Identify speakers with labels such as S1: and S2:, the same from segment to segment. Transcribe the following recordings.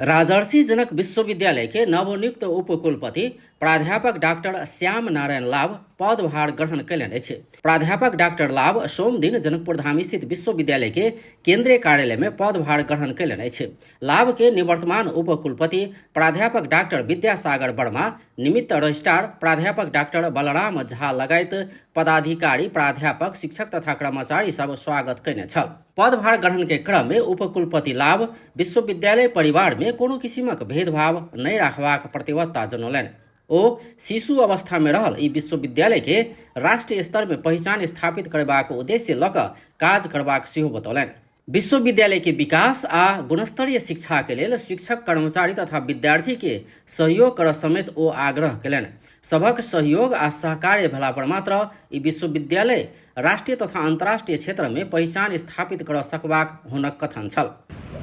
S1: राजर्षि जनक विश्वविद्यालय के नवनियुक्त उपकुलपति प्राध्यापक डाक्टर श्याम नारायण लाभ पदभार ग्रहण कयलनि अछि। प्राध्यापक डाक्टर लाभ सोम दिन जनकपुर धाम स्थित विश्वविद्यालय के केंद्रीय कार्यालय में पदभार ग्रहण कयलनि अछि। लाभ के निवर्तमान उपकुलपति प्राध्यापक डाक्टर विद्यासागर वर्मा, निमित्त रजिस्ट्रार प्राध्यापक डाक्टर बलराम झा लगायत पदाधिकारी, प्राध्यापक, शिक्षक तथा कर्मचारी सब स्वागत कयने छल। पदभार ग्रहण के क्रम में उपकुलपति लाभ विश्वविद्यालय परिवार में कोनो किसिमक भेदभाव नहि राखबाक प्रतिबद्धता जनौलनि। ओ शिशु अवस्था में रहल ई विश्वविद्यालय के राष्ट्रीय स्तर में पहिचान स्थापित करबाक उद्देश्य लऽ कऽ काज करबाक सेहो बतौलनि। विश्वविद्यालय के विकास आ गुणस्तरीय शिक्षा के लेल शिक्षक, कर्मचारी तथा विद्यार्थी के सहयोग करऽ समेत ओ आग्रह कयलनि। सभक सहयोग आ सहकार्य भेला पर मात्र ई विश्वविद्यालय राष्ट्रीय तथा अंतर्राष्ट्रीय क्षेत्र में पहिचान स्थापित करऽ सकबाक हुनक कथन छल।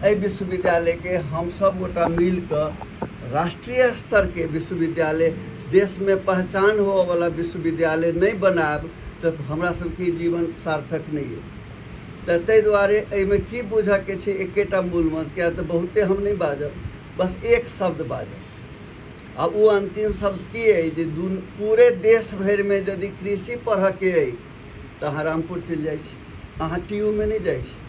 S2: एहि विश्वविद्यालयके हम सब गोटा मिलकऽ राष्ट्रीय स्तरके विश्वविद्यालय, देशमे पहचान होअवला विश्वविद्यालय नहि बनायब तऽ हमरा सबके जीवन सार्थक नहि अइ। तऽ ताहि दुआरे एहिमे की बुझऽके छै, एकेटा मूल मंत्र, किया तऽ बहुते हम नहि बाजब, बस एक शब्द बाजब आ ओ अन्तिम शब्द की अइ जे पूरे देश भरिमे यदि कृषि पढ़ऽके अइ तऽ अहाँ रामपुर चलि जाइ छी, अहाँ टी यू मे नहि जाइ छी।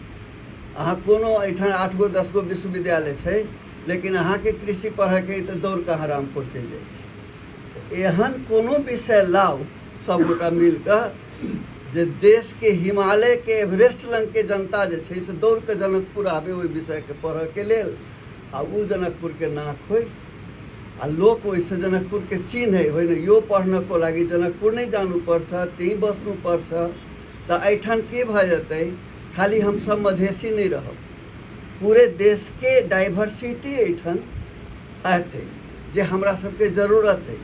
S2: अहाँ कोनो एहिठाम 8 गो 10 गो विश्वविद्यालय छै, लेकिन अहाँके कृषि पढ़ऽके अइ तऽ दौड़ कऽ अहाँ रामपुर चलि जाइ छी। एहन कोनो विषय लाउ सबगोटा मिलकऽ जे देशके हिमालयके एवरेस्ट लङ्गके जनता जे छै से दौड़ कऽ जनकपुर आबै ओहि विषयके पढ़ऽके लेल, आ ओ जनकपुरके नाक होइ आ लोक ओहिसँ जनकपुरके चिन्है होइन। यो पढ़नको लागि जनकपुर नहि जानुपर्छ, त्यहीँ बस्नुपर्छ। तऽ एहिठाम की भऽ जेतै, खाली हमसब मधेसी नहि रहब, पूरे देशके डाइवर्सिटी एहिठाम एतै जे हमरा सबके जरूरत अइ।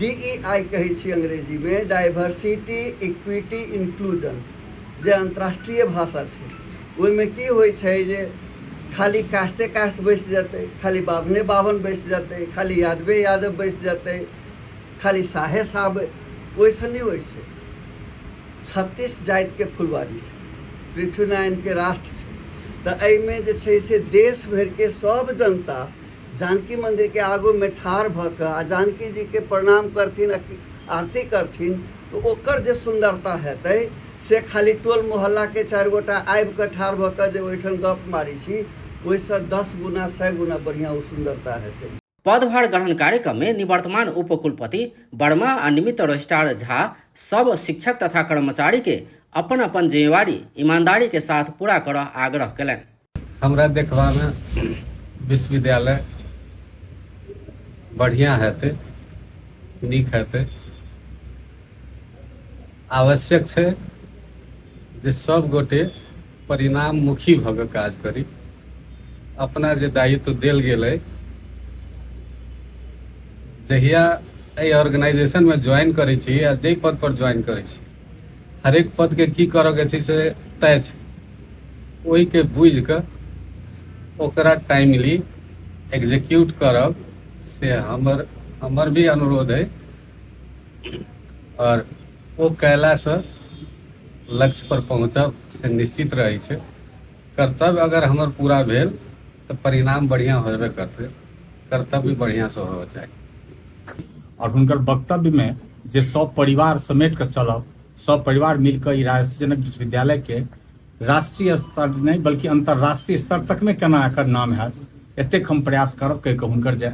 S2: DEI कहै छी अंग्रेजीमे, डाइवर्सिटी इक्विटी इंक्लूजन, जे अन्तर्राष्ट्रीय भाषा छै। ओहिमे की होइ छै जे खाली कास्टे कास्ट बैस जेतै, खाली बाभने बाभन बैस जेतै, खाली यादवे यादव बैस जेतै, खाली साहे साहब, ओहिसँ नहि होइ छै। 36 जातिके फुलवारी छै, पृथ्वीनारायणके राष्ट्र छै। तऽ एहिमे जे छै से देश भरिके सब जनता जानकी मन्दिरके आगूमे ठाढ़ भऽ कऽ आ जानकी जीके प्रणाम करथिन, आरती करथिन, तऽ ओकर जे सुन्दरता हेतै से खाली टोल मोहल्लाके 4 गोटा आबि कऽ ठाढ़ भऽ कऽ जे ओहिठाम गप मारै छी ओहिसँ 10 गुना 100 गुना बढ़िआँ ओ सुन्दरता हेतै।
S1: पदभार ग्रहण कार्यक्रम में निवर्तमान उपकुलपति वर्मा आ निमित्त रजिस्ट्रार झा सब शिक्षक तथा कर्मचारी के अपन अपन जिम्मेवारी ईमानदारी के साथ पूरा करऽ आग्रह कयलनि।
S3: हमरा देखबामे विश्वविद्यालय बढ़िआँ हेतै, नीक हेतै। आवश्यक छै जे सब गोटे परिणाममुखी भऽ कऽ काज करी। अपना जे दायित्व देल गेल अइ, जहिया एहि ऑर्गेनाइजेशनमे ज्वाइन करै छी आ जाहि पदपर ज्वाइन करै छी, हरेक पदके की करऽके छै से तय छै। ओहिके बुझि कऽ ओकरा टाइमली एक्जिक्यूट करब से हमर हमर भी अनुरोध अइ, आओर ओ कयलासँ लक्ष्य पर पहुँचब से निश्चित रहै छै। कर्तव्य अगर हमर पूरा भेल तऽ परिणाम बढ़िआँ होबे करतै, कर्तव्य बढ़िआँसँ होबऽ चाही।
S4: आओर हुनकर वक्तव्यमे जे सब परिवार समेट कऽ चलब, सब परिवार मिलकऽ ई राजर्षि जनक विश्वविद्यालयके राष्ट्रीय स्तर नहि बल्कि अंतर्राष्ट्रीय स्तर तकमे केना एकर नाम हैत, एतेक हम प्रयास करब कहि कऽ हुनकर जे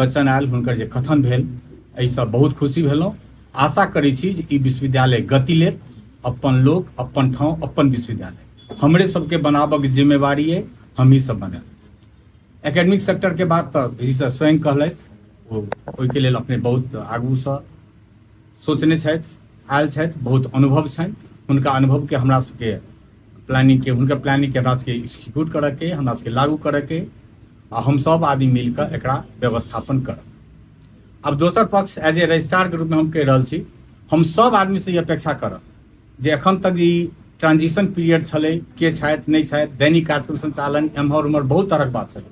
S4: वचन आयल, हुनकर जे कथन भेल, एहिसँ बहुत खुशी भेलहुँ। आशा करै छी जे ई विश्वविद्यालय गति लेत। अपन लोक, अपन ठाँव, अपन विश्वविद्यालय हमरे सबके बनाबऽके जिम्मेवारी अइ, हमही सब बनायब। एकेडमिक सेक्टरके बात तऽ वी सर स्वयं कहलथि, ओ ओहिके लेल अपने बहुत आगूसँ सोचने छथि, आयल छथि, बहुत अनुभव छनि। हुनका अनुभवके हमरा सबके प्लानिंगके, हुनकर प्लानिंगके हमरा सबके एक्सिक्यूट करऽके, हमरा सबके लागू करऽके, आ हम सब आदमी मिलकऽ एकरा व्यवस्थापन करब। आब दोसर पक्ष एज ए रजिस्ट्रारके रूपमे हम कहि रहल छी, हम सब आदमीसँ ई अपेक्षा करब जे एखन तक ई ट्रांजिशन पीरियड छलै, के छथि नहि छथि, दैनिक कार्यक्रम संचालन एम्हर उम्हर बहुत तरहक बात छलै,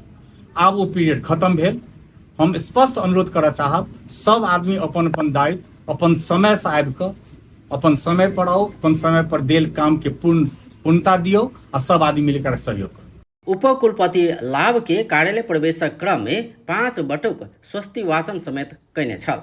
S4: आब ओ पीरियड खत्म भेल। हम स्पष्ट अनुरोध करऽ चाहब, सब आदमी अपन अपन दायित्व अपन समयसँ आबि कऽ अपन समय पर आउ, अपन समय पर देल कामके पूर्णता दियौ आ सब आदमी मिलकर सहयोग करू।
S1: उपकुलपति लाभ के कार्यालय प्रवेशक क्रम में 5 बटुक स्वस्ति वाचन समेत कयने छल।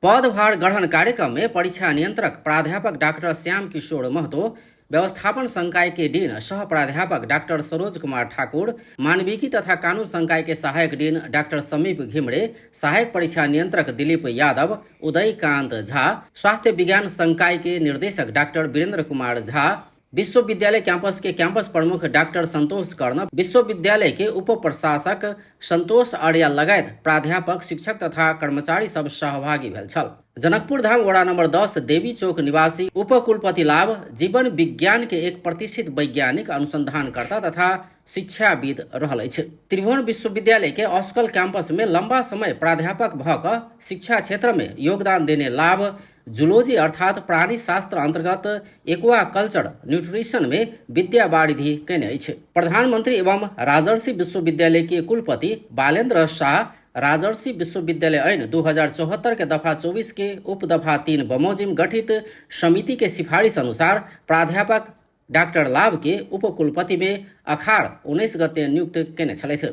S1: पदभार ग्रहण कार्यक्रम में परीक्षा नियंत्रक प्राध्यापक डॉक्टर श्याम किशोर महतो, व्यवस्थापन संकाय के डीन सह प्राध्यापक डॉक्टर सरोज कुमार ठाकुर, मानविकी तथा कानून संकाय के सहायक डीन डॉक्टर समीप घिमरे, सहायक परीक्षा नियंत्रक दिलीप यादव, उदयकांत झा, स्वास्थ्य विज्ञान संकाय के निर्देशक डॉक्टर वीरेंद्र कुमार झा, विश्वविद्यालय कैंपस के कैंपस प्रमुख डॉक्टर संतोष कर्ण, विश्वविद्यालय के उप प्रशासक संतोष आर्या लगायत प्राध्यापक, शिक्षक तथा कर्मचारी सब सहभागी भेल छल। जनकपुर धाम वडा नंबर 10 देवी चौक निवासी उपकुलपति लाभ जीवन विज्ञान के एक प्रतिष्ठित वैज्ञानिक अनुसंधानकर्ता तथा शिक्षाविद रहल अछि। त्रिभुवन विश्वविद्यालय के अस्कल कैंपस में लंबा समय प्राध्यापक भ क शिक्षा क्षेत्र में योगदान देने लाभ जूलॉजी अर्थात प्राणी शास्त्र अंतर्गत एक्वाकल्चर न्यूट्रिशन में विद्या वारिधि कयने अछि। प्रधानमंत्री एवं राजर्षि विश्वविद्यालय के कुलपति बालेंद्र शाह राजर्षि विश्वविद्यालय ऐन 2074 के दफा 24 के उपदफा 3 बमोजिम गठित समिति के सिफारिश अनुसार प्राध्यापक डॉक्टर लाभ के उपकुलपति में अखाड़ 19 गते नियुक्त केने छलथि।